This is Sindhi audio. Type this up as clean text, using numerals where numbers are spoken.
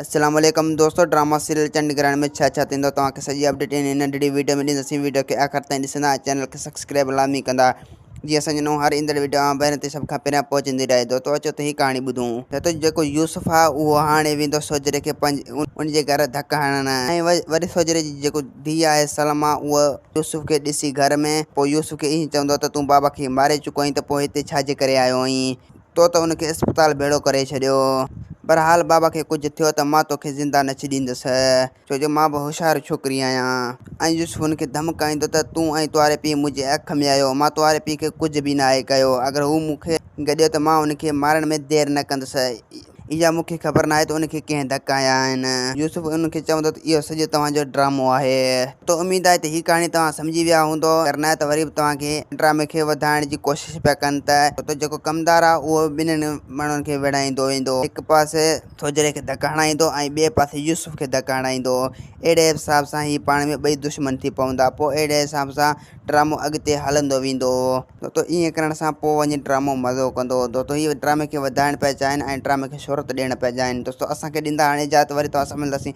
السلام عليڪم دوستو ڊراما سيريل چنڊ گرهڻ ۾ ڇا ڇا ٿيندو توهان کي سڄي اپڊيٽ هن ننڍڙي ويڊيو ۾ ڏينداسين ويڊيو کي آخر تائين ڏسندا ۽ چينل کي سبسڪرائب لازمي ڪندا جيئن اسان جو نئون هر ايندڙ ويڊيو اوهان ڀائرن تائين سڀ کان پهريان پهچندي رهي دوستو اچو ته هي ڪهاڻي ٻڌون. دوستو جيڪو يوسف آ اهو هاڻي ويندو سوجهري کي پنهنجي ان جي گهر ڌڪ هڻڻ ۽ وري سوجهري جي جيڪو ڌيء آهي سلميٰ اهو يوسف کي ڏسي گهر ۾ پوء يوسف کي ائين چوندو ته تون بابا کي ماري چڪو آهين ته پوء هتي ڇا جي ڪري آيو آهين تو ته ان کي اسپتال ڀيڙو ڪري ڇڏيو. بھرحال بابا کي ڪجهه ٿيو ته مان توکي زنده نه ڇڏيندس، ڇو جو مان به هوشيار ڇوڪري آهيان. ۽ يوسف هن کي ڌمڪائيندو ته تون ۽ توهاري پيء منهنجي اک ۾ آهيو، مان توهاري پيء کي ڪجهه به ناهي ڪيو، اگر هو مون کي گڏيو ته مان ان کي مارڻ ۾ دير نه ڪندس. اها مون کي خبر ناهي ته ان کي ڪنهن ڌڪ هنيا آهن. يوسف انهن کي چوندو ته اهو سڄو توهان جو ڊرامو آهي. ته اميد آهي ته هي ڪهاڻي توهان سمجهي ويا هوندو. اگر نه ته وري به توهان کي ڊرامي کي وڌائڻ جي ڪوشش پيا ڪن ته جيڪو ڪمدار آهي اهو ٻنهين ماڻهن کي وڙهائيندو ويندو. هڪ پاسي سوجهري کي ڌڪ هڻائيندو ۽ ٻئي پاسي يوسف کي ڌڪ هڻائيندو. اهڙي حساب سان هي پاڻ ۾ ٻئي دشمن ٿي پوندا. پوء اهڙي حساب سان ڊرامو اڳتي هلندو ويندو. دوستو ائين ڪرڻ سان پوء وڃي ڊرامو مزو ڪندو. دوستو هي ڊرامي کي وڌائڻ پيا چاهين ۽ ڊرامي کي شهرت ڏيڻ پيا چاهين. دوستو اسان کي ڏيندا هاڻي اجازت وري توهان سان ملنداسين.